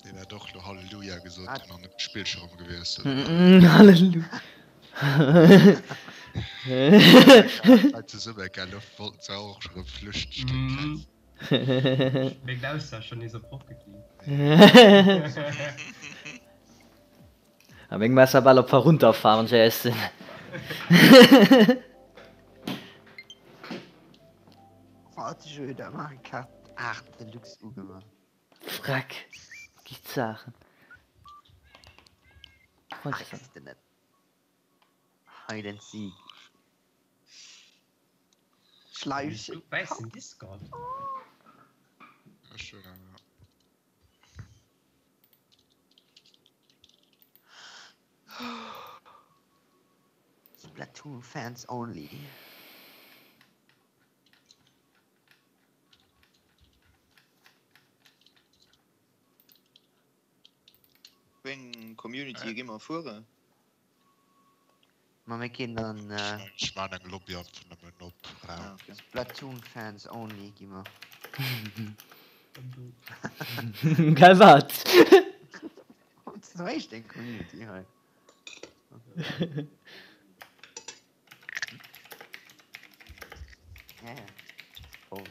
Deen hat och lo Halleluja gesot Wat? hunn an op d'Spillscherem gewiesselt. Halleluja. Hei zesumme gell, of wollten se och rëm flüchteg géint Mhm. Kräiz. Meng Laus war schon nees op Rocket League. A meng Messer bal op verrunterfahren, wann ech éierlech sinn. Wat ech huet der Mario Kart 8 Deluxe ugemaach. Freck, gi d'Saachen. Ach, ass de net. Hide and seek. Schleichen. Wäissen Discord. Ech hunn eng, ja. Splatoon fans only. Wéi eng Community gi mer fueren? Ma mir ginn dann Ech maan eng Lobby einfach nëmmen op Raum. Splatoon fans only gi mer. Gell wat? Dat ass eréischt eng Community hei. Ja, ja. Oh.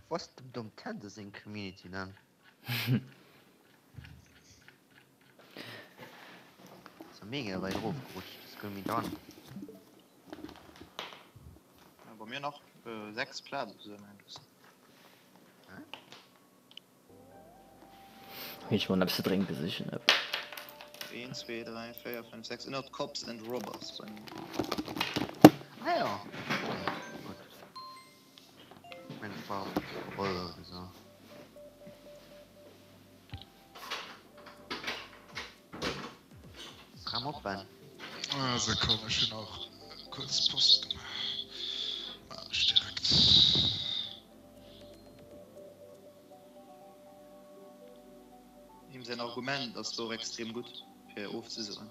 Wou ass dem Dom Tender seng Community dann? Ass ja mega weit erofgerutscht, das goung mi dran. Ja, bei mir nach äh, 6 Plaze so Ich wollt eppes ze drénke sichen. 1, 2, 3, 4, 5, 6 ënnert Cops and Robbers bei mir. Ah ja. Gut. Mein war Roller oder so. Ram op Ben. Also komm, ech hunn och kuerz Post gemaach. Maan ech direkt. Him säin Argument ass do och extrem gutt fir ofzesoen.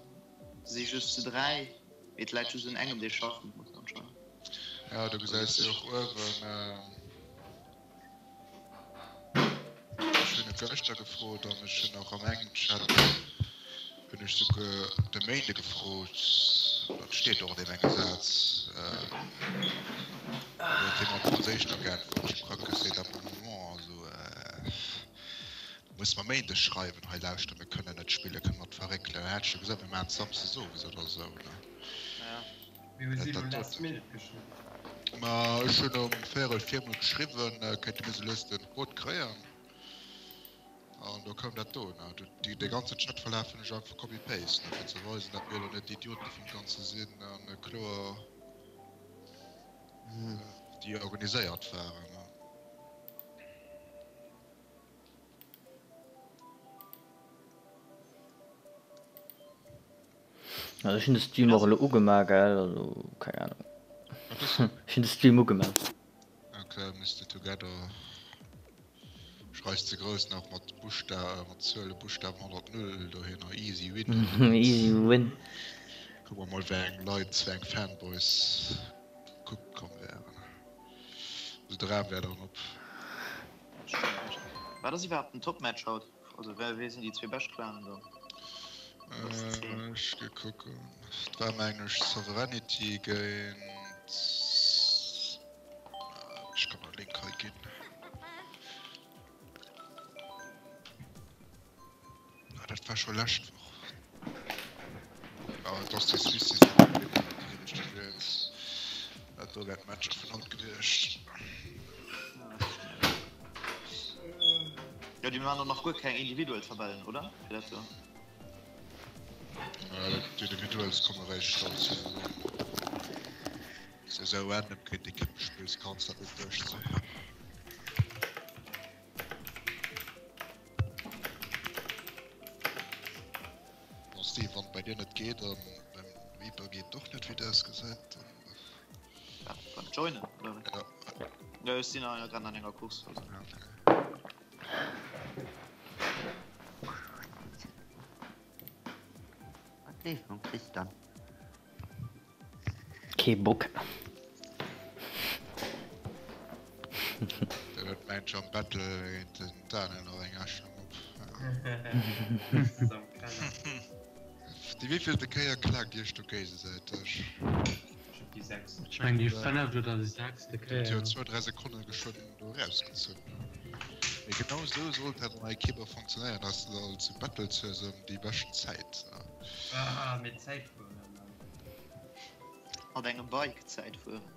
Se si just zu 3, mee et läit just un engem dee schaffen muss anscheinend. Ja, do gesäis de och uewen, ech hunn et gëschter gefrot an ech hunn och am engem Chat hunn ech souguer de Méinde gefrot, dat steet och an deem enge Saz, do huet hie mer op Franséisch da geäntwert, je crois que c'est un bon moment, also muss mer Méindeg schreiwen, hei lauschter mir kënnen net spillen, kënne mer et verréckelen, dann hätt ech jo gesot, mir maachen et Samsdes owes oder esou, ne. Mir hu si elo last minute geschriwwen. Ma ech hunn um véierel vir emol geschriwwen, kéinte mir sou lues den Code kréien. An do koum dat do, ne. Dee ganzen Chatverlaf hunn ech einfach copy-paste, ne, fir ze weisen, datt mir elo net d'Idiote vum Ganze sinn a kloer déi organiséiert waren, ne. Also ech hunn de Stream och elo ugemaach, gell, also keng Ahnung. Ech hunn de Stream ugemaach. Ok, Mister Together schreifs ze grouss nach mat Buschta mat Zuele Buschtawen 100 Null dohinner easy win. Easy win. Kucke mer mol wéi eng Leit wéi eng Fanboys kucke komm wären. Also de Raum wär dann op. Wat ass iwwerhaapt den Topmatch haut? Also wéi sinn déi zwee bescht Clanen dann? Ech ge kucken. Et war mengen ech Sovereignty géint, ech kann der Link hei ginn. Ah dat war scho lescht Woch. Ah et ass déi Suisse déi sinn déi richteg riets. Dat do wär d'Matcher vun haut gewiescht. Jo, déi man och nach guer keng individual Tabellen, oder? Fir dat do. D'Individuals komme réischt all Saison. Saison Enn géint Ekippe spills, kanns dat net duerchzéien. Bon Steve, wann et bei dir net geet an beim Reaper geet et och net wéi et ausgesäit, dann. Joinen oder wéi? Ja. Jo, ech sinn grad an enger Course. Also. Wat leeft mam Tristan? Kee Bock. Deen huet mengt am Battle géint den Daniel nach eng Rechnung op. Déi wéivillte Kéier klaakt Iech do géigesäiteg? Ech mengen déi fënneft oder déi sechste Dir hutt jo Kéier. zwou, dräi Sekonne geschwënn do erausgezunn. Mee genau esou sollt dat an der Ekipp och funktionéieren, dass de alt zu battles hues ëm déi beschten Zäit. Ah, mee Zäit fueren. Mat engem Bike Zäit fueren.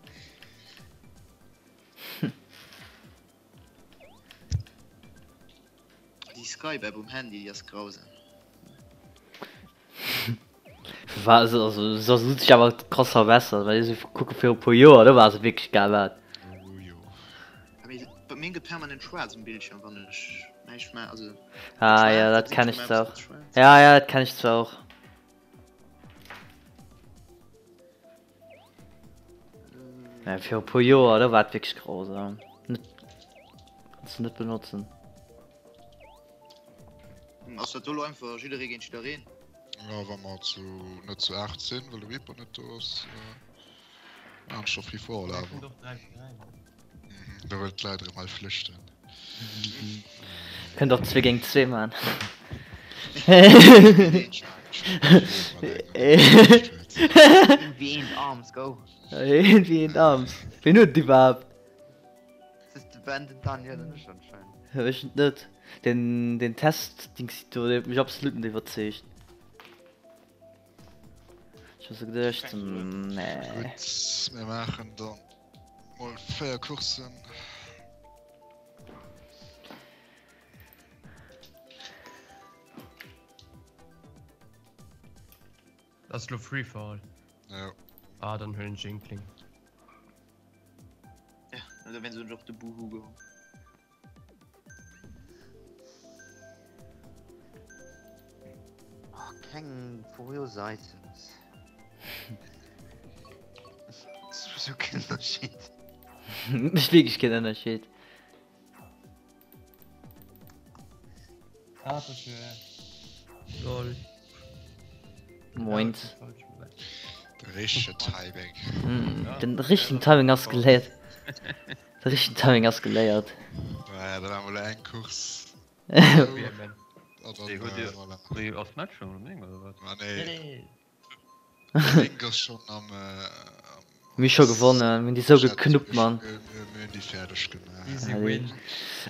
Déi Skype App um Handy déi ass grausam. War se also se huet sech awer krass verbessert, well ech kucke viru puer Joer do war se wierklech geil wat. Oh jo. Mee bei mir gëtt permanent schwaarz um Bildschirm wann ech näischt maa also. Ah ja dat kenn ech zwar och. Ja ja dat kenn ech zwar och. Ja, viru puer Joer do war et wierklech grausam. Net kanns du net benotzen. Ass dat do lo einfach jidderee géint jiddereen? Ja, wa mer zu net zu 8 sinn, well de Reaper net do ass, äh, ech och Free for all awer. Da wëll d'Leit erëm hei flüchten. Kënnt och 2 géint 2 man. Wéi eent Arms, go! Wéi eent Arms? Wien huet et iwwerhaapt? Das ist de Ben, den Daniel an ech anscheinend. Ech net. Den, den Test-Dings do, dee huet mech absolut net iwwerzeegt. Ech hu sou geduecht, nee. Gutt, mir maachen dann mol 4 Courssen. Ass lo Free for all? Jo. Ah, dann huelen ech Inkling. Ja, dowéinst hunn ech och de Boohoo geholl. Oh, keng Furiosa Items. Sowieso keen Ënnerscheed. Mécht wierklech keen Ënnerscheed. Ah, das wär. Lol. Moins. De richtege Timing. Mm, den richtegen Timing ass geléiert. De richtegen Timing ass geléiert. Naja, da waren wir eng Course. Ass Match schon um 9 oder wat? Ma nee. Link ass schon am. Mir hu scho gewonnen, mir hunn déi sou geknuppt, Mann. Mir hunn déi fäerdeg gemaach. Easy win.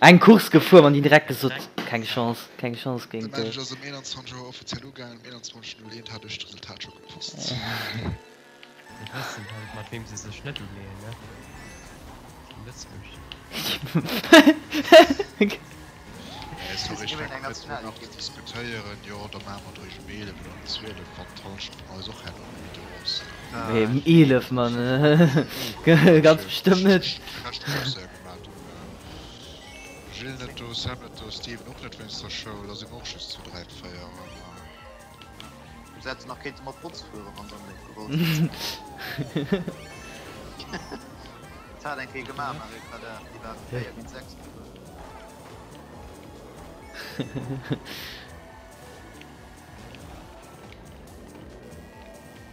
Eng Course gefuer, Mann, déi direkt gesot, keng Chance, keng Chance De géint Match déi. ass um 21 Auer offiziell ugaangen, um 21.01 hat ech d'Resultat scho gepost. Déi wëssen halt mat weem se sech net uleeën, ne? Déi Lëtzebuerg. Mee sorry, ech fänken net un nach ze diskutéieren, jo da maache mer et eréischt um 11 oder um 12, wann d'Hallschent vun eis och herno net méi do ass. Wéi um 11, Mann, ganz bestëmmt net. Ech hu Concert gemaach, do Gilles net do, Sam net do, Steven och net wéinst der Schoul, da si mer och just zu 3, 4. Se hätten nach kéinte mat Botz fueren, wann se onbedéngt gewollt hätten. Dat hat eng Kéier gemaach, Mario Kader, déi waren 4 géint 6 gefuer.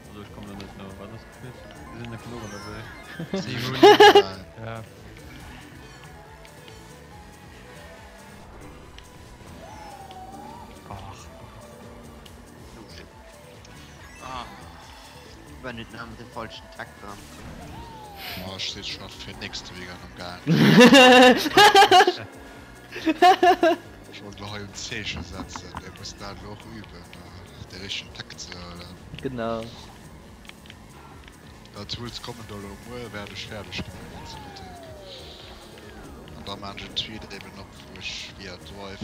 Also ech kommen der net no, wat ass geschitt? Si sinn net genuch ënnerwee. Si hunn, ja. Ach. Ah. War net nach mit dem falschen Takt dran. Oh, ech si schon fir nächste Weekend am gaang. Ech wollt elo hei un Zeeche setzen, dir musst dat elo och üben, de richtegen Takt ze huelen. Genau. Dat Tools kommen do elo muer, wäert ech fäerdeg ginn mam ganze Buttek. An da maan ech en Tweet eben op wou ech via Drive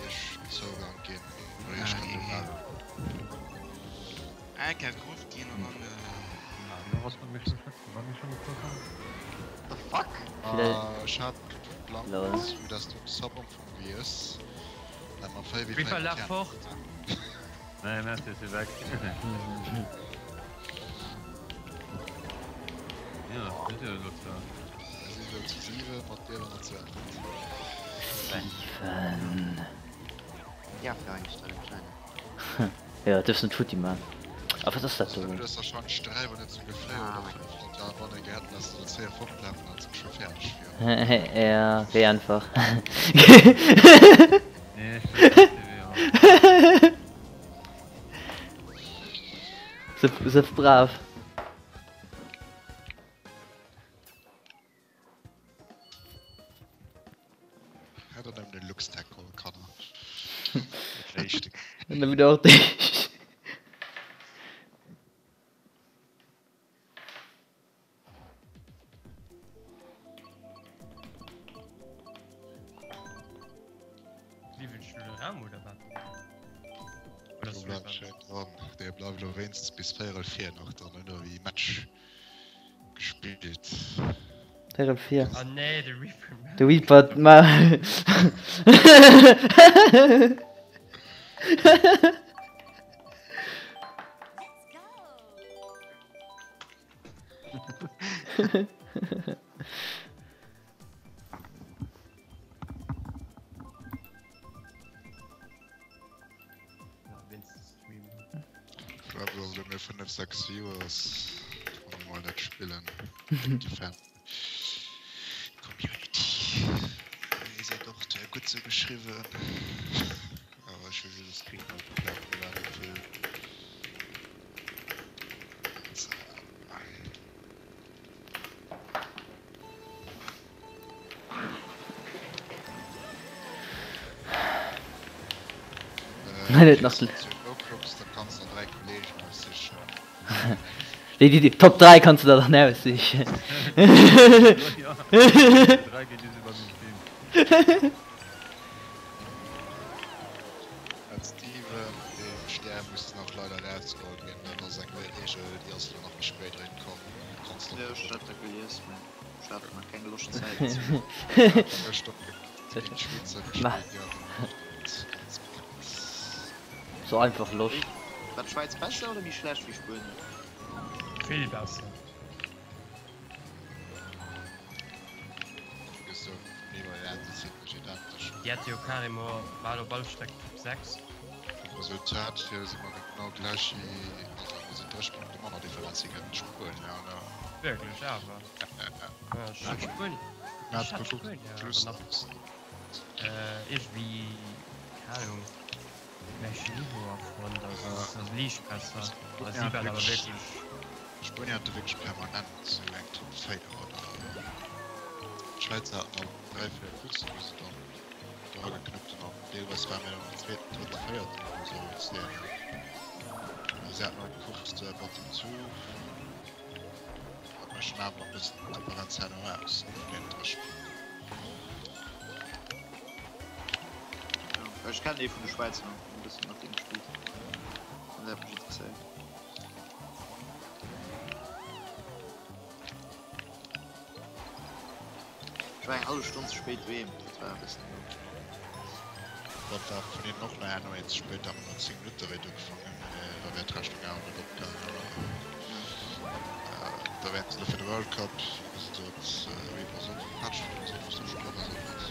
iech den Zougang ginn oder iech kënnt umellen. The fuck? Ech hat geplangt vue dass du um Sub am Fong wiers, dat mer 4 w 4 Reaper fort! Nee, merci, ech si weg. Ja, mir sinn elo zu 8. Mir sinn elo zu 7, mat dir elo zu 8. 7. Ja, fir eigentlich da den Kleinen. Jo, duerfs net futti man. A wat ass dat do? Du hues wahrscheinlech 3 wann net souguer 4 oder 5 Leit da banne gehat, dass der 2 fortlafen an se scho fäerdeg wieren. Ja, wéi einfach. Nee, ech wëll net TV han. Sëff brav. Hat der nëmmen e Luxtech geholl, Kanner. Dat éischte. An da wieder och dich. Liwwelst du den Raum oder wat? Oder Do bleift schéin dran. Dee bleift elo wéinstens bis véierel vir nach dran. Hunn elo wéi Match gespillt. Véierel vir. Ah nee, de Reaper. De Reaper ma. Bleift also elo mir 5, 6 Viewers, wann mer mol dat spillen. Déi Fan Community. Dir seet och gutt sou geschriwwen. Awer ech hu just e Screen opgeklappt, do war net vill. Déi déi Top 3 kanns du der dann aussichen. Den Steven, deen Stär muss nach leider erausgeholl ginn, dat ass eng nei Regel, déi ass elo nach méi spéit erénkomm. Kanns Jo, ech hat dat gelies, mee ech hat nach keng Loscht Zäit ze. So einfach Loscht. War d'Schwäiz besser oder méi schlecht wéi Spuenien? Vill besser. Déi hätte jo carrément bal op all Streck Top 6. Vum Resultat hier si mer genau gläich wéi, also mir sinn 3 Punkte manner Differenz wéi géint d'Spuenier, oder? Wierklech awer? Ja. Ech hat Spuenien, ech hat Spuenier awer nach iergendwéi, keng Ahnung, gläichen Niveau erfonnt, also se ass liicht besser, a si waren awer wierklech. D'Spuenier hate wierklech permanent sou eng Top 4 oder d'Schwäizer haten alt 3, 4 Courssen wou se dann dra geknuppt hunn an deelweis ware mir dann am zweeten, drëtten, véierten oder sou wéinst deenen. Mee se haten och eng Course bottom two. Dat mécht dann awer e bëssen d'Differenz herno aus vun deenen 30 Punkten. Jo, ech kennen ee vun de Schwäizer e bëssen mat deem gespillt an dat huet mech interesséiert. Ech war eng hallef Stonn ze spéit doheem, dat war e bëssen domm. Dat war vun hinnen och nach herno een ze spéit, da hu mer no 10 Minutte réit ugefaangen, mee da wär d'Rechnung awer net opgaangen. Da wäerte se elo fir de World Cup, wéi gesot, wéi pass op, hat ech gesot, wou se gesprach ass oder net?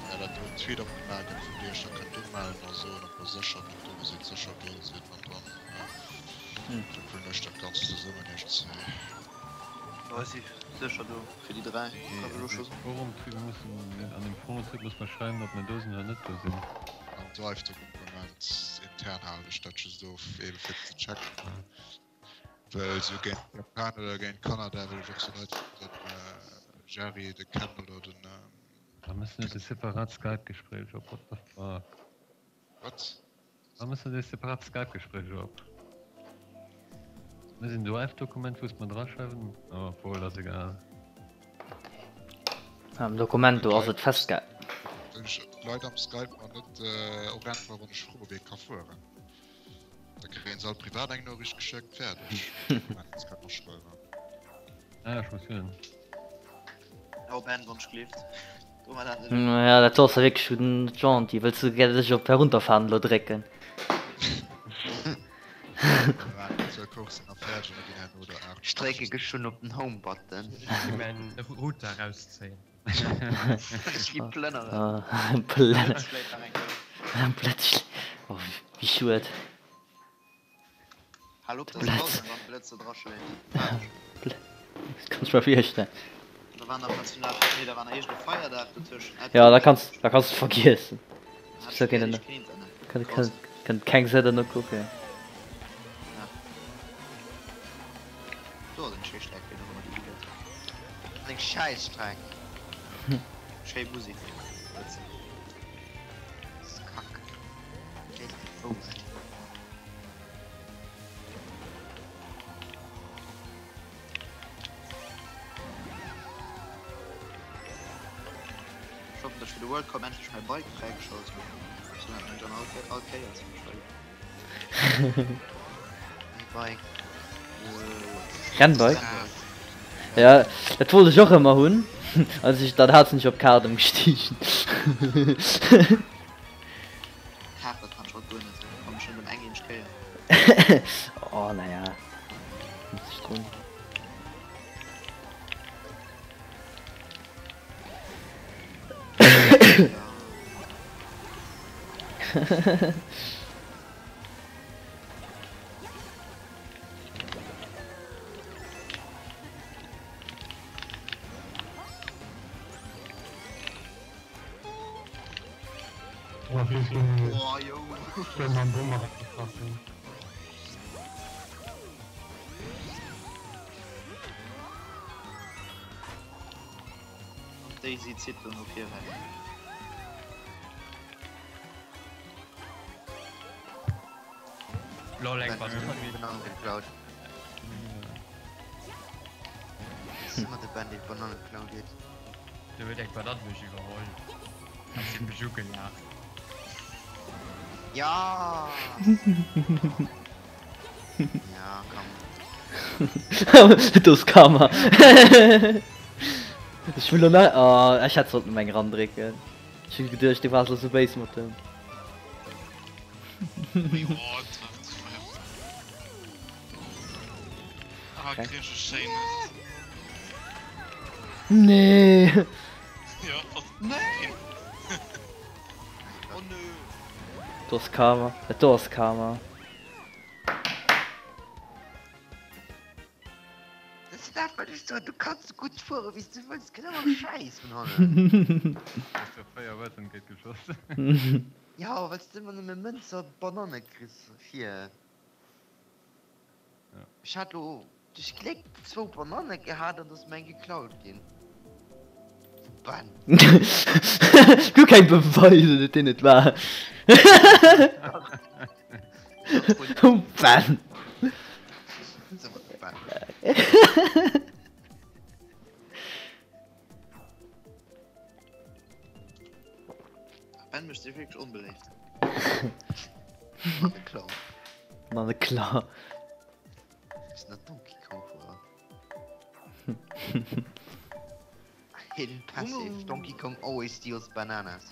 Ja, dat do en Tweet opgemaach gëtt, wou Dir iech da kënnt umellen a soen, ob der sécher net do sidd, sécher do sidd an dann klëppelen ech dat Ganzt zesummen iech zwee. Jo, ech si sécher do fir déi 3, kann ech elo scho soen. Forum Tweet, mir mussen an dem Forum Tweet muss mer schreiwen ob mer do sinn oder net do sinn. Am Drive-Dokument intern halen ech dat just of, eben fir ze checken. Well sou géint Japan oder géint Kanada wëll ech och sou Leit wéi den Jerry, de Ken oder den. Da mussen ech e separat Skype-Gespréich op, what the fuck? Wat? Da mussen ech e separat Skype-Gespréich op. Mir sinn Drive-Dokument, wou s mer draschreiwen, oh, obwuel, ass egal. Am Dokument do ass et festge. Wëll ech d'Leit am Skype mer net och äntweren, wann ech froe wee ka fueren. Da kréien se all privat eng Noriicht geschéckt, fäerdeg. Dat kann och schreiwen. Ah, ech muss hunn. Op en Wonsch gleeft. Ja, dat ass wierklech vun Gentil. Wëlls du gär dech op herunterfahren elo drécken? fäerdeg an da ginn herno der 8. Ech drécke geschwënn op den Home Button. Ech gi mäin Router erauszéien. Ech gi plënneren. Plënneren. Blëtz schléit nach eng Kéier. Blëtz schléit. Oh, wéi schued. Hal op, dass Blëtz wann Blëtze dra schléit. Kann ech mer virstellen. Da war nach National, nee da war nach iergend e Feierdag dotëschent. Jo, da kanns da kanns de vergiessen. Kënnt keng Säit derno kucken. Do ass eng schéi Streck, wéi och ëmmer déi ugeet. Eng Schäisstreck. Schéi Musek, Blëtzen. Kack. Géint déi Wouscht. Ech hoffen, dass ech fir de World Cup endlech mäi Bike fräigeschalt hunn. Soen dat mengen all, all Kéiers. Mäi Bike. Rennbike? Ja, dat wollt ech och ëmmer hunn. Also ech, dat hat sinn ech op Kart ëmgestigen. Kart, dat kann ech haut guer net. Komm ech net ëm eng eenzeg Kéier. Oh, naja. Muss sech drun. Oh, wéi schnell mam Bumerang getraff hunn. An d'Daisy zitt do no vir weg. Lol, eng Banann. Banann geklaut. Ass ëmmer de Ben deen d'Bananne geklaut huet. Do huet eng Banann mech iwwerholl an si mech ugelaacht. Ja! Ja, komm. Do ass Karma. Ech wëll lo net. Oh, ech hätt sollten eng randrécken. Ech hu geduecht du waars lo sou béis mat dem. Ah, krieg ech e schéines. Nee. Ja, ass Nee! Oh nö! Do ass Karma. Dat do ass Karma. Dat ass dat wat ech soen, du kanns sou gutt fuere wéi s du wëlls, kënnt ëmmer Schäiss vun hannen. Hues jo 4 Wëssen géint geschoss. Jo, well s de ëmmer nëmme Mënz a Bananne kriss fir. Ech hat lo duerch Gléck zwou Bananne gehat an et ass mer eng geklaut ginn. Vum Ben. Guer keng Beweiser dat deen et war. Vum Ben. Ben mécht sech wierklech onbeléift. Mann de Clown. Mann de Clown. Ass net Donkey Kong fueren. Hidden Passive, Donkey Kong always steals bananas.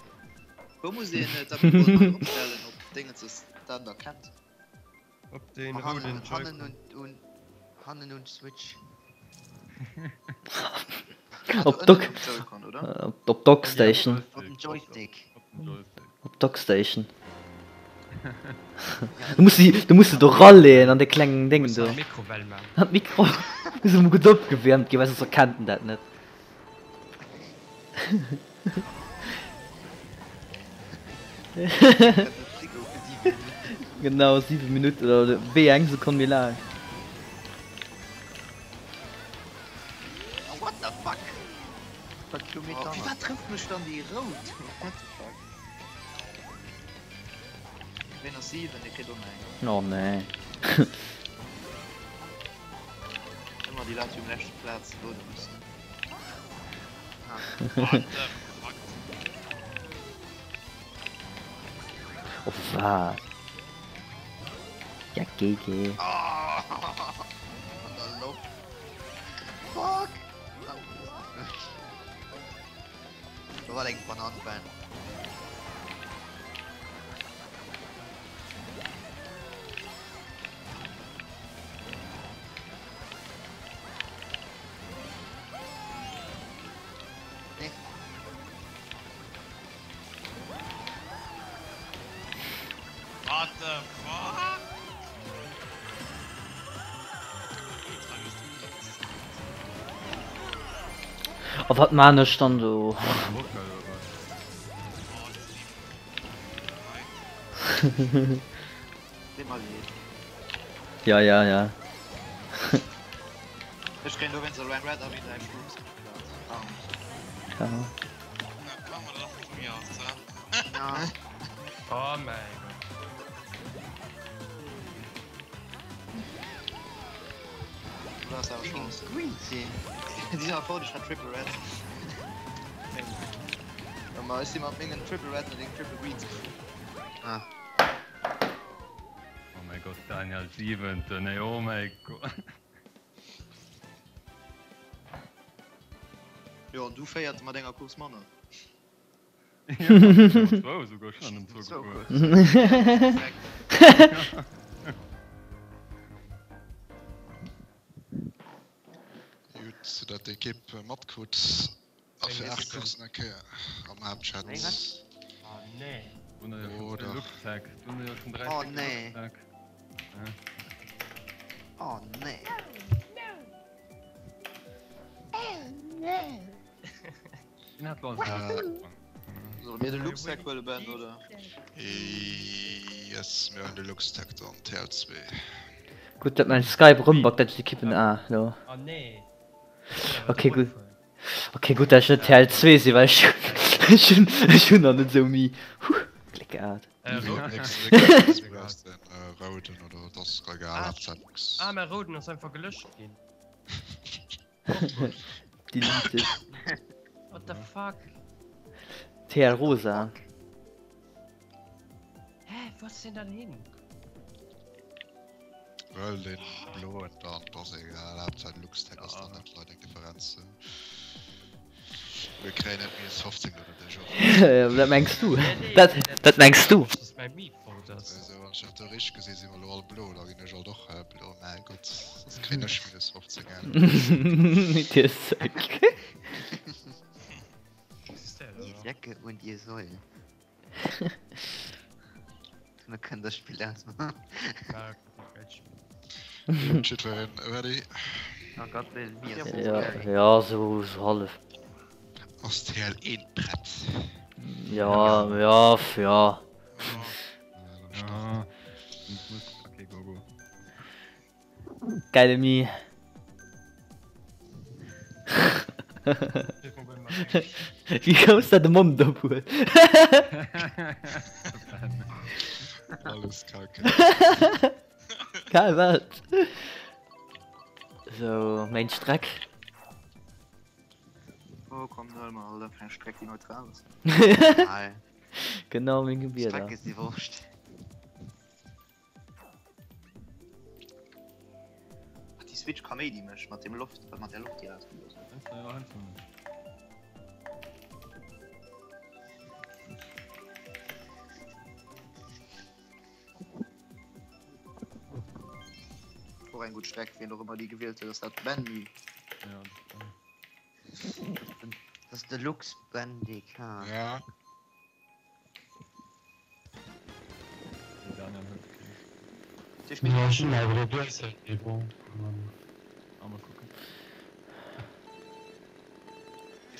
Wou muss een d'Amiibo nei opstellen op Déngens dass dat erkennt? Op den rouden Hannen un, un, hannen un d'Switch. Op Dock, Joy-Con, oder? op Dockstation. Op den Joystick. Op den Joystick. Op Dockstation. Du muss sie, du muss se do raleeën an de klengen Ding do. Mikrowell man. An d'Mikro muss emol gutt opgewiermt ginn, well soss erkennt en dat net. Genau 7 Minutten oder wéi eng Sekonn méi laang. What the fuck? Paar Kilometer. Oh, firwat trëfft mech dann déi rout? What the fuck? Ween ass 7? Dee kritt och nach eng. Oh nee. Ëmmer déi Leit déi um leschte Plaz loude mussen. What the fuck? Oh wat? Ja GG. An der Loft. Fuck! Do war eng Banann Ben. A wat maan ech dann do? Ja ja ja. Ech kréien dowéinst elo eng Red Army 3 Troops geklaut. Ja. Oh mäi Gott. Du has awer Chance. Green sinn. Déi sinn awer fort, ech hat Triple Red. Ja, ma ech si mat mengen Triple Red an deng Triple Greens gefuer. Ah. Oh mäi Gott, Daniel siwenten, ey, oh mäi Gott. Jo, an du véierte mat enger Course manner. Ja, zwou esouguer, ech hunn an zwou gefuer. Gutt, datt d'Ekipp matkrut a fir 8 Courssen eng Kéier am Haaptchat. Oh nee. Oder. Oh nee. Oh nee. Solle mir de Luxtech huele Ben oder? Yes, mir hunn de Luxtech dann TL2. Gutt dat mäin Skype erëm backt, dat ech d'Ekippen ah lo. Oh nee. Ok gutt. Ok gutt dat ech net TL2 sinn, well ech ech hunn ech hunn nach net esou mi huh Gléck gehat. Rouden oder et ass egal, Haaptsaach Lux. Ah mä Rouden ass einfach gelöscht ginn. Deleted. What the fuck? TL Rosa. Hä, wou ass deen dann hin? Well den bloen dann, et ass egal, Haaptsaach Luxtech ass dann net Leit eng Differenz. Mir kréien net minus 15 oder dech och. Dat mengs du. Dat, dat mengs du. Dat ass mäi Meatball, dat. Also wann ech dat do richteg gesinn, si mer elo all blo, da ginn ech alt och blo, mä gutt, soss kréien ech minus 15 gell. Dir Säck. Ihr Säcke und ihr Säue. Mir kënnen das Spiel ausmachen. Jiddwereen ready? Oh Gott, will mir ass Ja, ja, sou, sou hallef. Ass TL1 prett? Ja, ja, ja. Ja, okay, go, go. Geile Mi. Wéi grouss dat de Mond op huet. Alles kacke. Geil wat? So, main Streck. Oh komm, huele mer halt einfach eng Streck déi neutral ass. Genau meng Gebieder. Strecke si Wurscht. Ach, déi Switch Kaméidi mécht mat dem Loft, mat der Loft déi erausgeblosen gëtt. Och eng gutt Streck, wien och ëmmer déi gewielt huet, ass dat Ben? Ja, dat ass Ben. Dat ass de Lux Ben DK. Ja.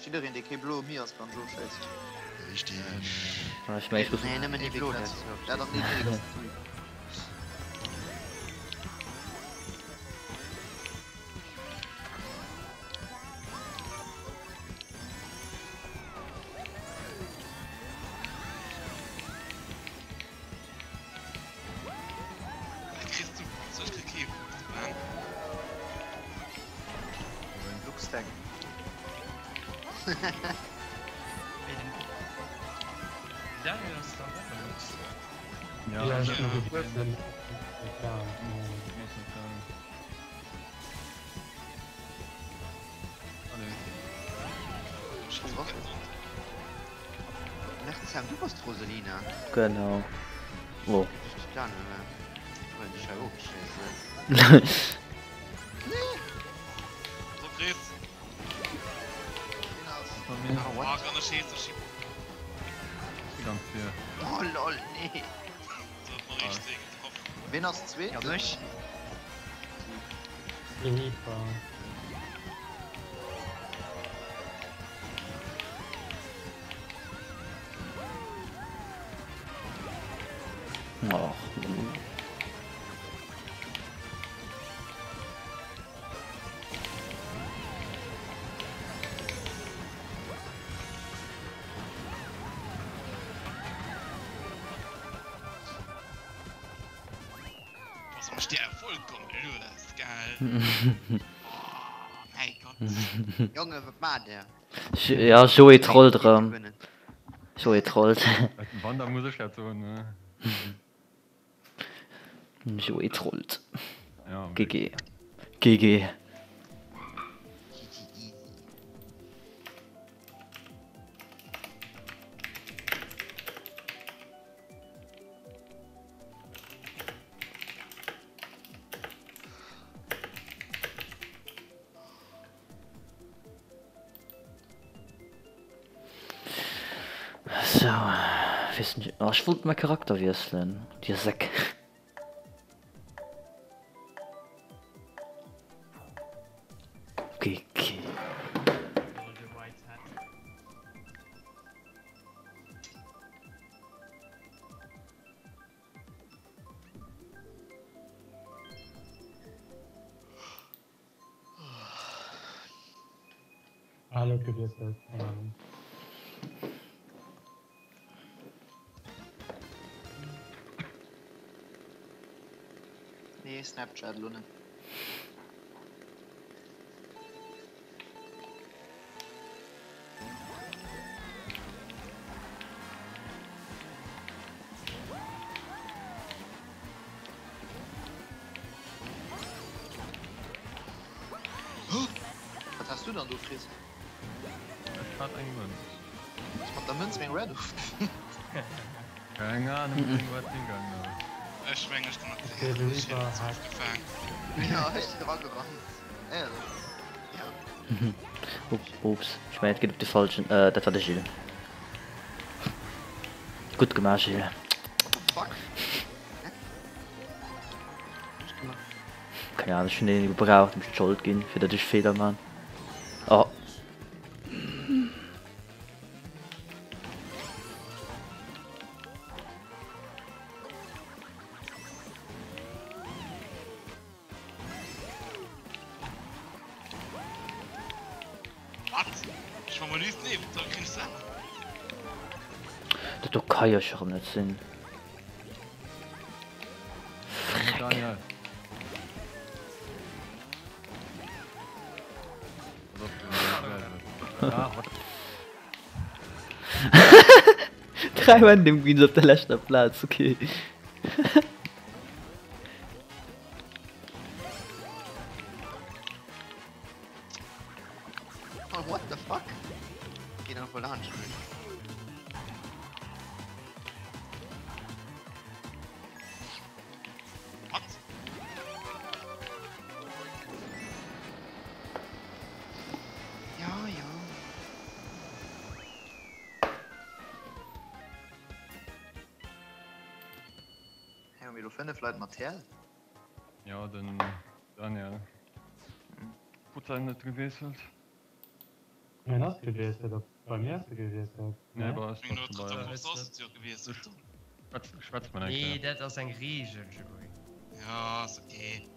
Jiddereen dee kee bloe Mi ass kann jo schéissen. Ech meng ech muss. Nee nëmmen déi blo Dat ass nee nee dat ass Luxtech. Ja, ech hunn Merci Sam, du bass d'Roselina. Genau. Oh. Oh lol, nee. Ween ass zweet? Ja mech. Och. Was mech dir vollkommen lues, gell? Oh, mäi Gott. Jonge, wat maacht der? Ja, Joé trollt erëm. Joé trollt. Wann, da muss ech dat soen, ne? Joé trollt. Ja, GG. GG. Sou, weess net, oh ech wollt mäi Charakter wiesselen, dir Säck. GG. Hallo gewiesselt, keng Ahnung. Nee, Snapchat elo net. Wat has du dann do, Chris? Ech hat eng Mënz. Hues mat der Mënz meng Red ofgefilmt? Keng Ahnung wou wat hingaangen ass. Ech meng ech kann net ofgefaang. Jo, ech sinn eragerannt. Éierlech? Ja. Ups, ech mengen et geet op de falschen, dat war de Gilles. Gutt gemaach Gilles. What the fuck? Hä? Ech gemaach. Keng Ahnung, ech hunn deen gebraucht, em d'Schold ginn, fir datt ech Feeler man. Oh. Wat? Ech war mol just nieft, da kriss de aner. Dat do ka jo scho rem net sinn. Freck. Daniel. Pass op, du Ah, what? 3 random Greens op der leschter Plaz, okay. Oh, what the fuck? Geht einfach laanscht mech. Wat? Ja, ja. Hey, hu mir lo 5 Leit mat TL? Jo, den Daniel huet säin net gewiesselt. Hien ass gewiesselt, op bei mir ass e gewiesselt, Nee, ne? bei eis Meng nach dritter dobei. Post ass jo gewiesselt. Schwätz, schwätz mal eng Nee, Kéier. dat ass eng Reegel, Joé. Ja, ass okay.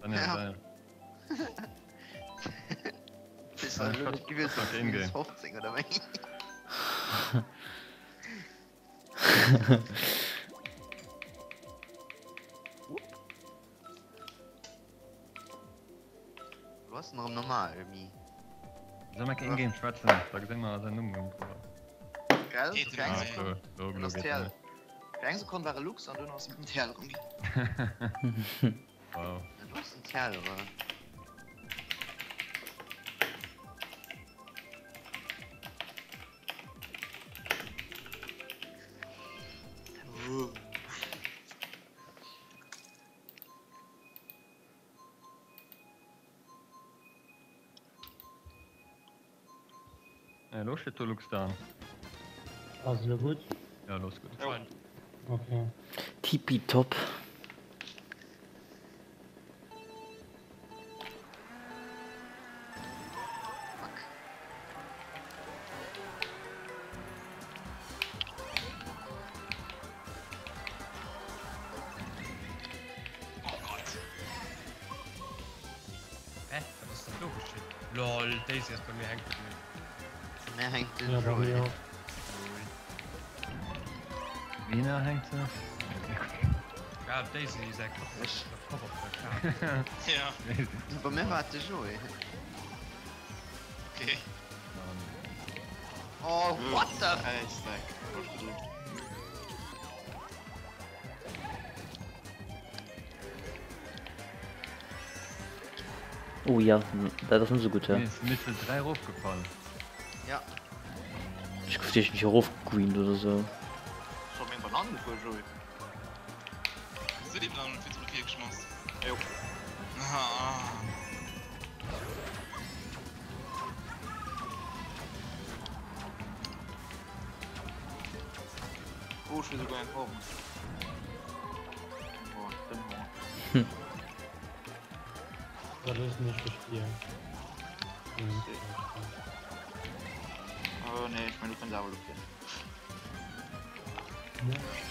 Daniel, Ja. Daniel. Bist du elo net gewiesselt, Schwätz ass minus in-game. 15 oder wéi? Lo ass en erëm normal, mi. Soll mer in-game schwätzen, da gesinn mer säin Numm erëm drüber. Gell? Geet Fir eng en Sekonn. Ah, lo, lo Ass geet TL. en. Fir eng Sekonn war e Lux an duerno ass en TL erëm ginn. Wow. Lo ass en TL erëm. Äh, lo steet do Lux down. Ass elo gutt? Ja, lo ass gutt. Okay. Tipitop. Hä? Wat ass dann do geschitt? Lol, Daisy ass bei mir hänke bliwwen. Bei mir hänkt den Ja, bei mir Joé. och. Lol. Wena hänkt se? Ja, Daisy säi Kapp ass Ech. der Kapp op der Kaart. Ja. Bei mir war et de Joé. Okay. Oh, what the Schäissdreck. Gosch gedrückt. Oh ja, dat ass net esou gutt, hä? Mir ass Mittel 3 erofgefall. Ja. Ech gouf iergendwéi erofgegreent oder sou. Ass op meng Banann gefuer, Joé. Hues du déi Banann fir zum Kier geschmass? Jo. Ah. Oh, ech hu souguer eng Horn. Eng Horn, den Horn. Da loossen ech dech spieren. Oh nee, ech mein du kënns awer elo fir.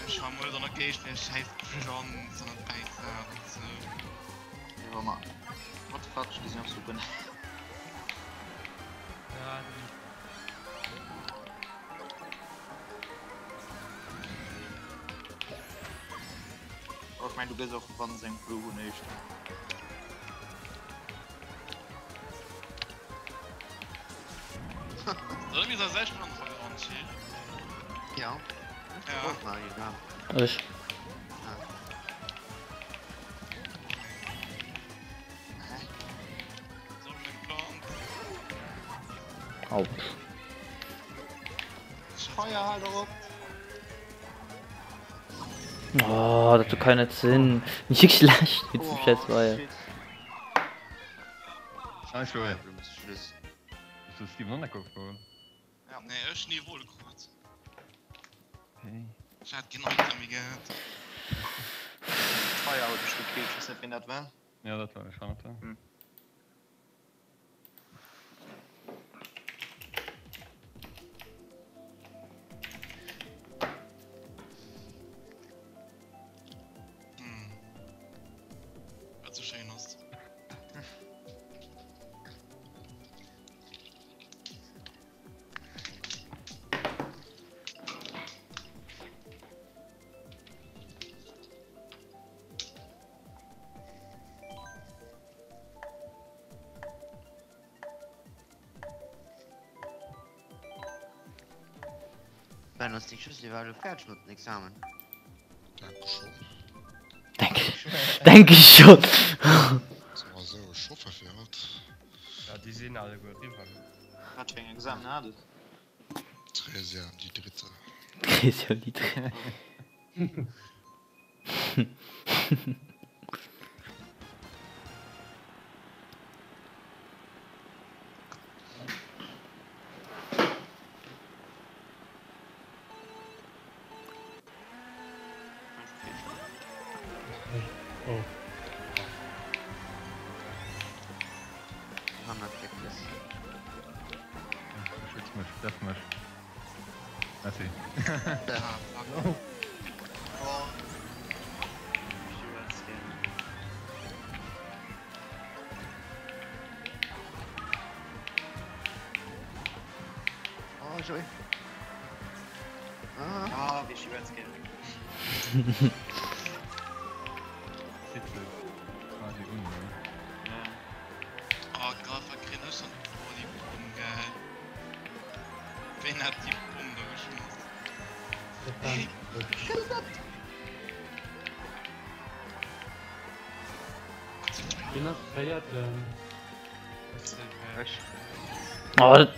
Ech war mol an der Géigend fir schäiss Planz an dat bäisaach an sou. Jo ma what the fuck, ech gesinn och sou guer näischt. Ja, Oh, ech mein du gëss och wann se eng Blue hunn éischter. Solle mir se selwer anfangen anziehen? Ja. Ja. Ech. Soll meng Plan. Au. Feier halt och op. Oh, dat do kann net sinn. Nicht wirklich schlecht mit dem Scheiß Oh, war ja. shit. Nice, Joé. Schluss. Hues du Steven Monaco geholl? Nee, ech ni wohl gekrut. Okay. Ech hat genau Item méi gehat. Feier huet mech gekillt, ech weess net wien dat war. Ja, dat war ech, Valentin. Hm. Hm. Wat sou schéin ass. Ben, ass deng Schüssel iwwerhaapt elo fäerdeg mat den Examen? Denke schon. Denke, denke ich schon. Soe mer esou, ech hoffe fir hatt. Ja, déi sinn alleguer eriwwer. Wat fir eng Examen hat et? Treizième, die dritte. Treizième, die dritte. Oh. Hannert der Klasse. Schütz mech, treff mech. Merci. Ah, fuck. Oh. Oh, Joey. Ah. Ah, wéi ech déi Redskin. Zitt se quasi un, ne? Ja. Oh Gott, wat kréien ech dann oh déi Bomm gell. Ween hat déi Bomm do geschmass? Dat war Wien ass Véierten? Ech. Oh, dat.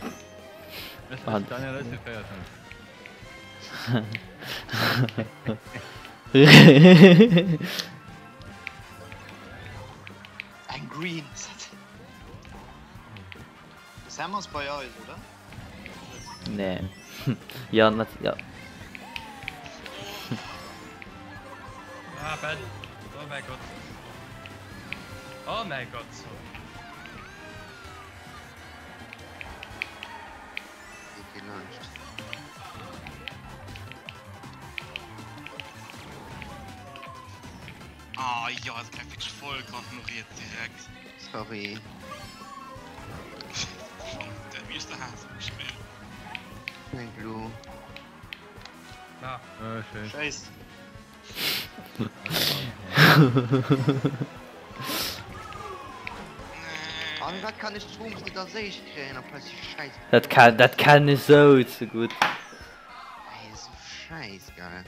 Ech, Ah. ech, Daniel, ech si Véierten. Eng Green. De Sam ass bei eis, oder? Nee. Ja, nat ja. Ah, Ben. Oh mäi Gott. Oh mäi Gott, sorry. Geet laanscht. Ah jo, es gräift wierklech voll Kanten no riets direkt. Sorry. Osterhase gespillt. Eng Blumm. Ah. Äh, schéin. Scheiss. An wat kann ech d'Schwungs net erséicht kréien op eis Scheiss. Dat kann, dat kann ech sou ze gutt. Ey, sou scheiss geil.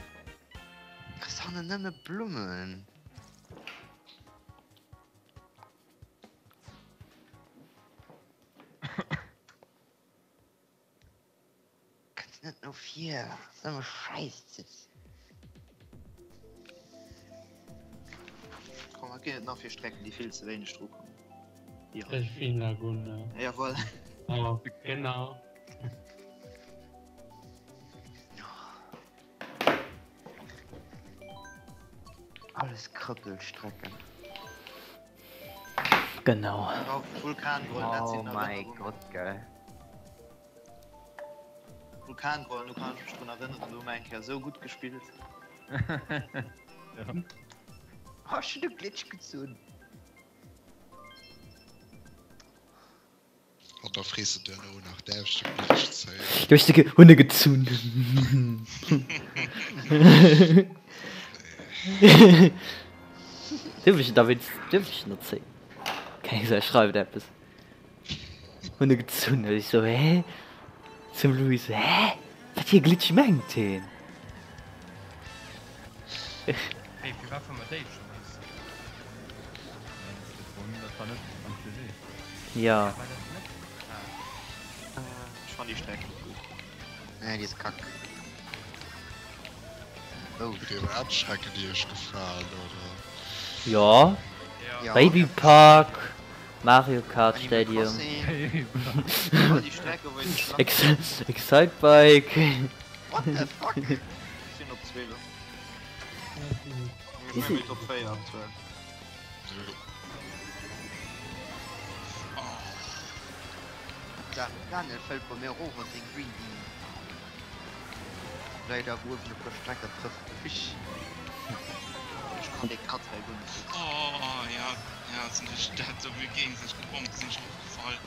Kriss hannen nëmme Blummen. Kënns net no vir, ass nëmme Schäiss. Komm, wat ginn et nach fir Strecken, déi vill ze wéineg dru kommen? Ja. Delfin Lagune. Ja, voilà. Oh, genau. Alles Krëppelstrecken. Genau. Vulkangrollen, dat Oh sinn mäi Erënnerungen. Gott, gell. Vulkangrollen, do kann ech mech drun erënneren, do hu mer eng Kéier esou gutt gespillt. Ja. Oh, ech hunn e Glitch gezunn. An da frees de duerno nach, däerf ech de Glitch zéien? Duerch de hunn e gezunn. Dierf ech da wéinst dierf ech net zéien? Keng Ahnung, schreift eppes. Hunn e gezunn. Ech sou hä? Zum Louis sou hä? Wat fir e Glitch mengt heen? Hey, firwat hu mer déi scho nees? Dat war net am CD. Ja. War dat net? Ah. Ech fann déi Streck net gutt. Nee, déi ass kack. Oh. Hutt dir iwwerhaapt Strecken déi iech gefalen oder? Jo. Ja. Baby Park, Mario Kart Animal Stadium. Crossing. All déi Strecke wou een sech lang. Excite Bike. What the fuck? Ech sinn op 12. Ech meng Top 4 aktuell. Da Daniel fällt bei mir erof an seng Green Bean. Leider uewen op der Streck an trëfft de Fisch. Ech kann dee Cut hei guer net gutt. Oh ja, ja, sinn ech dat do mir géigesäiteg gebommt, sinn ech erofgefall.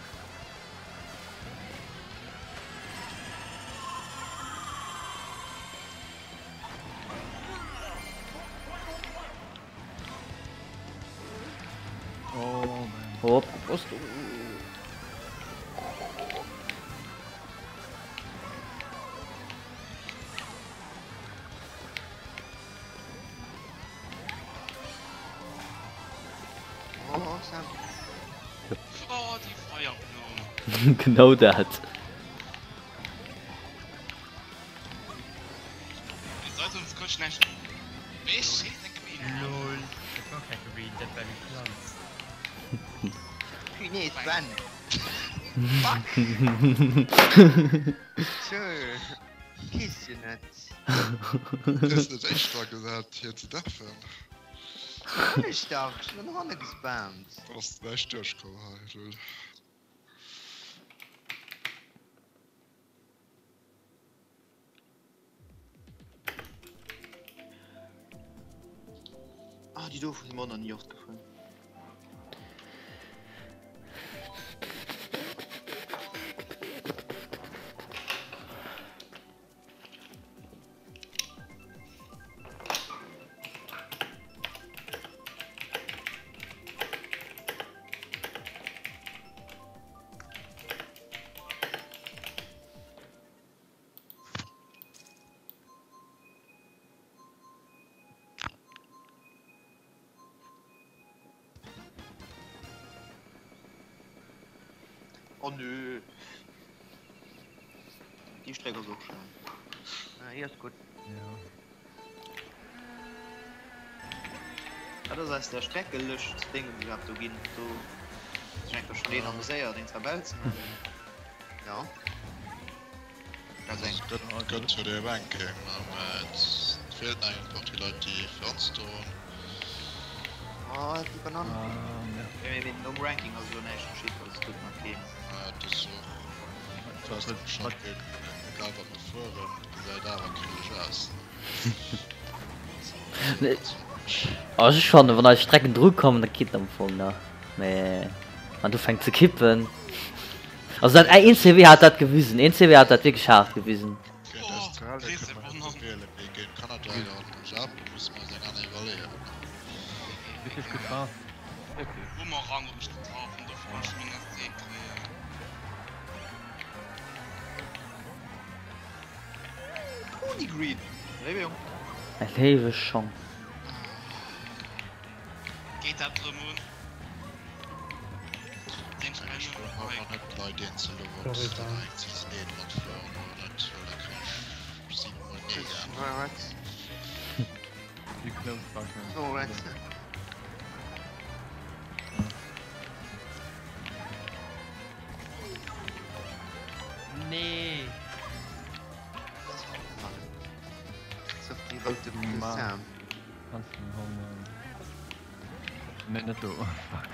Oh man. Hopp, was du? Oh, Sam. Oh, déi Feierblumm. Genau dat. Lol, dat war keng Green, dat war eng Planz. Nee, Sven. Fuck. Tjö. Gees jo net. Hues net echt dra gesat hir ze deffen? Hunn ech dach, ech hunn no hanne gespammt. Da ass näischt duerchkomm hei, lol. Ah, déi do si mer och nach ni oft gefuer. Oh nö. Déi Streck ass och schéin. Ja, déi ass gutt. Ja. Dat ass aus der Streckelëscht Déngen déi iwwerhaapt do ginn. Do huet sech enker schonn een ameséiert een Tabell ze maachen. Ja. Dat ass eng. Gëtt gëtt jo dee Ranking, mä et feelt nach eng Partie Leit déi fir anzedoen. Oh, déi Banann. Ah, ja. Mee mee nom Ranking ass elo näischt geschitt, also et gëtt nach keen. Mä et ass och egal wat mer fueren, gesäit awer kriddeleg aus. Also ech fannen wann eis Strecken dru kommen da geet am Fong nach, mee wann du fänkt ze kippen. Also dat een CW hat dat gewisen, een CW hat dat wierklech haart gewisen. Géint Australien kënne mer net wielen, mee géint Kanada an Japan musse mer eis eng aner iwwerleeën. Wierklech getraff? Wierklech? Bumerang huet mech getraff an dofir konnt ech minus 10 kréien. Tony Green, Léiwe Jong. Mäi léiwe Schong. Geet dat rëm un? Deen Ech froen haut nach net d'Leit eenzel of ob se dann eng Season 1 matfueren oder net, well da kréien ech 7 mol nee geäntwert. Nee! Nee, net do. Fuck.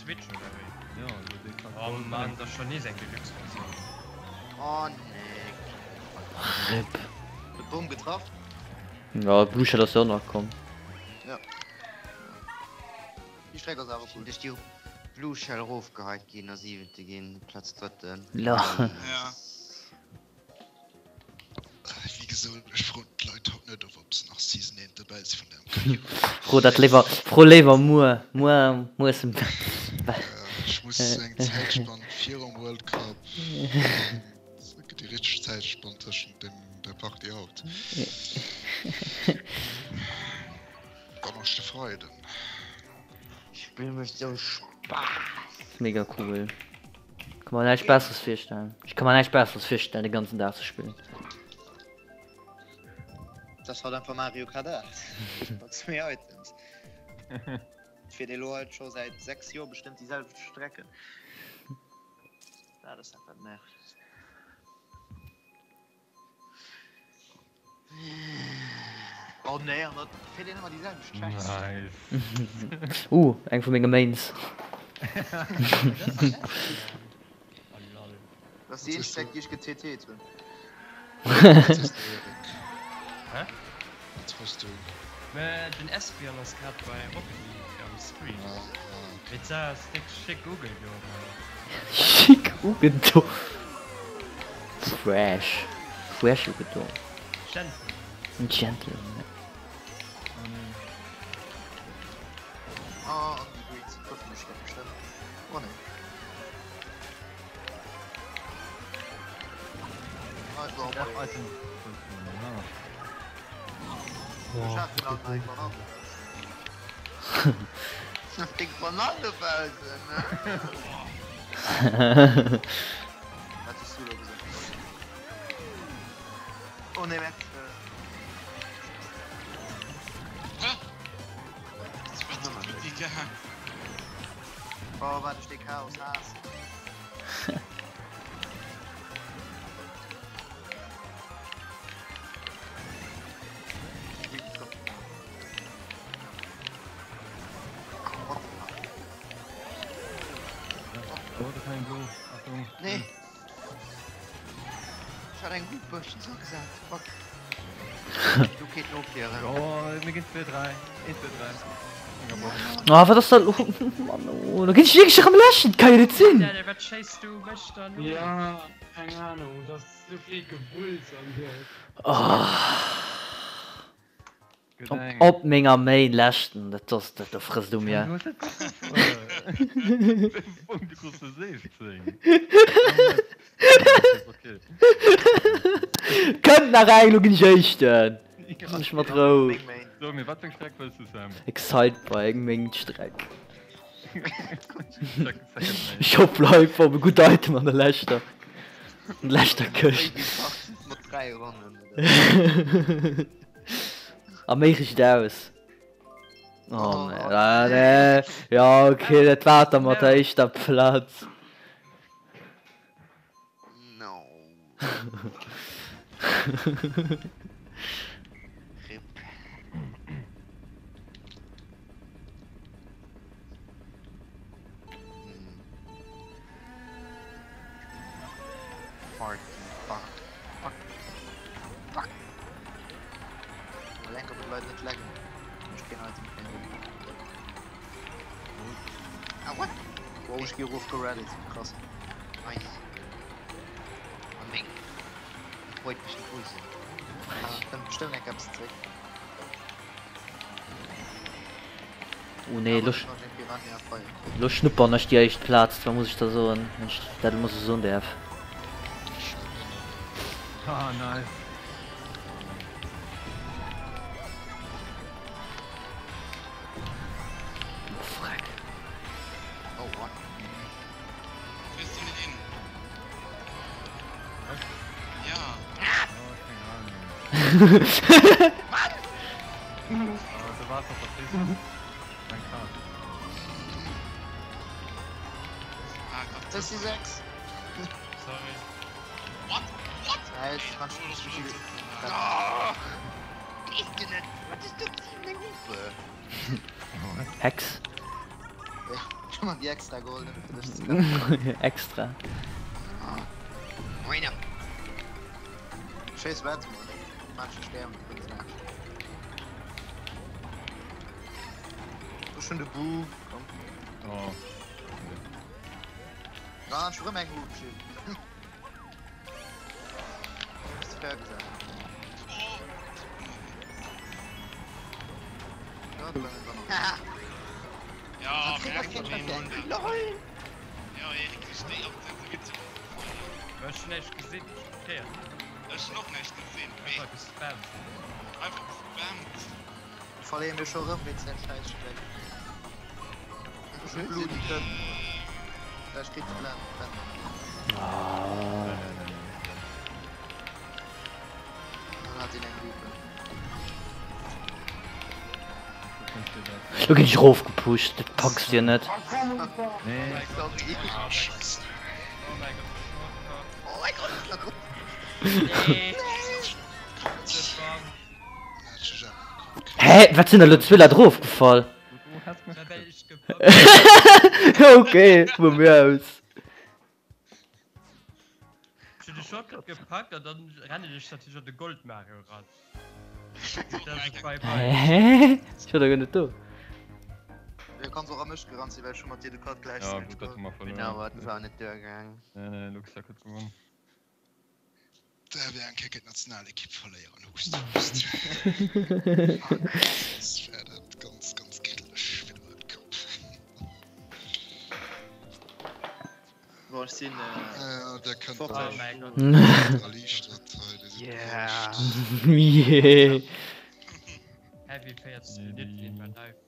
Switch oder wéi? Ja, also déi kann Oh Mann, dat ass schon nees eng Deluxe-Versioun. Oh nee. Rip. De Boom getraff. Ja, Blue Shell ass jo och nach komm. Ja. Déi Streck ass awer cool. Duerch déi Blue Shell erofgeheit ginn a siwente ginn, Platz drëtten. Ja. Ja. Wéi gesot, ech froen d'Leit haut net of, ob se nach Season 1 dobäi si vun der MK. Fro dat léiwer, fro léiwer muer, muer, muer ass en. Ech muss eng Zäitspann virum World Cup an déi richteg Zäitspann tëschent dem der Partie haut. Donneschde, Freiden. Spill mécht sou Spaass! Mega cool. Kann mer näischt besseres virstellen. Ech kann mer näischt besseres virstellen de ganzen Dag ze spillen. Das halt einfach Mario Kart 8 mat méi Items. Fiert ee lo halt scho säit 6 Joer bestëmmt déi selwecht Strecken. Dat ass dat wat nervt. Oh nee, an dat fiert een ëmmer déi selwecht Schäiss. Nice. Uh, eng vu menge Mains. Dat ass déi eenzeg Streck déi ech ge-TT't hunn. Wat sees du Eric? Hä? Wat froos du? Mä den Espeon ass grad bei Rocket League am Stream. Mee d'Sa ass déck schick ugedo. Schick ugedo. Fresh. Fresh ugedo. Gentleman. En Gentleman. Ah, an déi Greens trëffen mech doch bestëmmt. Oh nee. Ah, ich war auch mal. Ich hatte noch eng Banane. Deng Banane bausen, ne? Wat hues du elo gesot? Oh nee, wat? Oh, wat ech dee Chaos haassen. Nee. Ech hat eng Hupe ech hunn se agesat. Fuck. Du keet noflieren. Oh, mir ginn 2, 3. 1, 2, 3. Ah, wat ass dat elo? Mann oh, da ginn ech wierklech erëm läschen, dat ka jo net sinn! Wat schéiss du mech dann un? Ja, keng Ahnung, dat ass souvill Gewulls an dir. Oh. Op menger Main läschten, dat ass, dat do frësst u mir. Kënnt nach eng, lo ginn ech éischten. Looss mech mat Rou. Excitebike, meng Streck. Ech hoffen einfach op e gutt Item an der leschter, an der leschter Këscht. A méi richt aus. Oh nee, ah, nee. Ja, okay, dat war da mat der éischter Platz. No. Rip. Party, fuck, fuck, fuck. Lenk op Leit net lecken. Ech keen Item kréien. Ah, what? Wow, ech gi erof gereddit. Krass. Nice. An meng. Ich wollte mich begrüßen. Ah, kënnt bestëmmt eng eppes zréck. Oh nee, lo, lo schnuppern ech déi éischt Plaz, zwar muss ech da soen, wann ech dat emol sou soen däerf. Ah, nice. Oh, freck. Oh, what? Kriegst du nicht hin? Ja. Oh, keng Ahnung. Du wars op der Pist. Mein Kart. Ah Gott. Das ist die 6. Sorry. What? What? Ja, jetzt kannst du nicht viel. Ah! Ist denn das? Was ist das für eine Hupe? Hex. Ja, schon mal die extra geholt, damit du dich zu treffen. Extra. Moin. Scheiß Wett, Mann. Manche sterben, bringt nichts. Schon de Bu. Komm. Oh. Ah, schon rëm eng Hupe, shit. Hast du fair gesagt. Ja, du bist immer noch. Ja, Krieg merk ich ich kein mir. LOL! Ja, Erik, ich steh auf der Witze. Du hast schon echt gesehen, okay. Ech hun och näischt gesinn, mee Einfach gespammt. einfach gespammt. Verléiere mir scho rëm wéinst deinem Schäissstreck. Ech hu Blut kënnt. Vläicht kritt de Blend. Ah. Dann hat een eng Lupe. Lo ginn ech erofgepusht, dat packs dir net. Nee. Sorry. Ah, scheiße. Oh mein Gott, Shortcut. Oh mein Gott, ich war Nee. The bomb. Hä, wat sinn der lo zwee Leit erofgefall? Du hast mich. Da wär ich gepoppt. Okay, vu mir aus. Ich hab den Shortcut gepackt und dann renne ich natürlich an den Gold Mario ran. Das ist bye bye. Hä? Ech war da guer net do. Du kanns och a mech gerannt sinn, well ech hu mat dir de Cut Ja, gläichzäiteg gut, dat hu geholl. mer verluer. Genau, dat war net duergaang. Nee, nee, Luxac huet gewonnen. Da wär eng Kéier géint d'Nationalekipp verléieren, hust, hust. Soss wär dat ganz, ganz kriddeleg fir de World Cup. Bon, ech sinn Ja, der kënnt fort. Oh da mein Gott. erliichtert hei, dir sidd Yeah. berouegt. Yeah. Heavy 40 Minuten in my life.